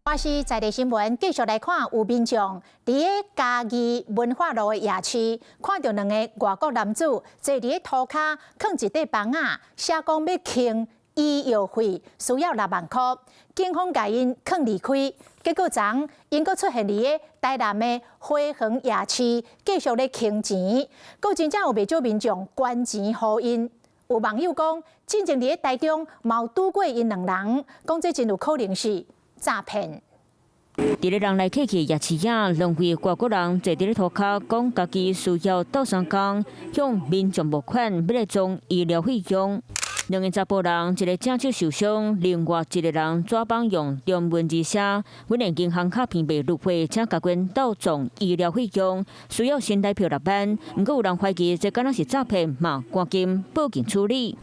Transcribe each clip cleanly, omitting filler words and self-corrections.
華視在地新聞繼續來看，有民眾佇咧嘉義文化路的夜市，看著兩個外國男子坐佇咧塗跤，囥一塊枋仔，寫講欲坑醫藥費，需要6萬箍。警方共𪜶勸離開，結果昨𪜶閣出現佇咧台南的花園夜市，繼續咧坑錢，閣真正有袂少民眾捐錢予𪜶。有網友講，進前佇咧台中嘛有拄過𪜶兩人，講這真有可能是詐騙。佇咧人來客去夜市仔，兩位外國人坐佇咧塗跤，講家己需要鬥相共，向民眾募款，欲來創醫療費用。兩个查埔人，一个正手受傷，另外一个人紙板用中文字寫，阮的銀行卡編碼入會，請共阮鬥創醫療費用，需要新台票六萬。毋過有人懷疑這敢若是詐騙，嘛趕緊報警處理。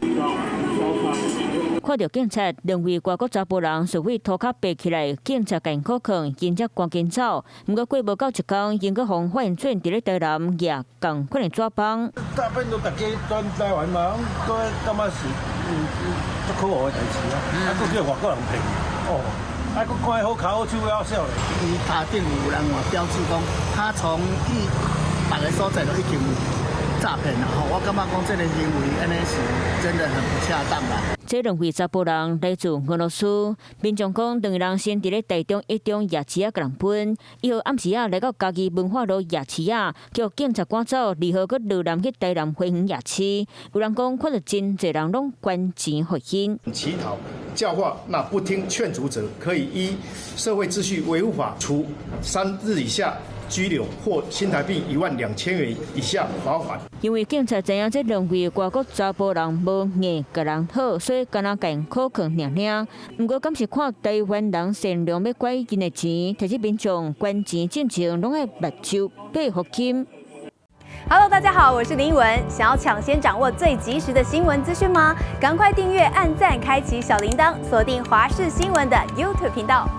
看著警察，兩位外國查埔人隨位塗跤爬起來，警察共𪜶拷囥，𪜶才趕緊走。毋過過無夠一工，𪜶閣予發現轉佇咧台南舉仝款的紙板。詐騙都逐家全台灣嘛，攏感覺是足可惡的代誌啊！啊，閣叫外國人騙，哦，啊，閣看伊好跤好手好笑咧。伊跤頂有人話標誌講，他從去別个所在就已經詐騙啦！吼，我感覺講這个行為按呢是真的很不恰當啦。這兩位查埔人來自俄羅斯，民眾講，兩个人先佇咧台中一中夜市仔共人分，以後暗時仔來到嘉義文化路夜市仔，叫警察趕走，二號閣落南去台南花園夜市。有人講，看著真濟人攏捐錢予𪜶。乞討教化，那不聽勸阻者，可以依社會秩序維護法處3日以下拘留或新台幣1萬2千元以下罰款。因為警察知影這兩位外國查埔人無硬共人討，所以敢若共𪜶拷囥爾爾。毋過，敢是看台灣人善良欲拐𪜶的錢，提醒民眾捐錢進前攏愛目睭八福金。 Hello，大家好，我是林文。想要搶先掌握最及時的新聞資訊嗎？趕快訂閱、按讚、開啟小鈴鐺，鎖定華視新聞的 YouTube 頻道。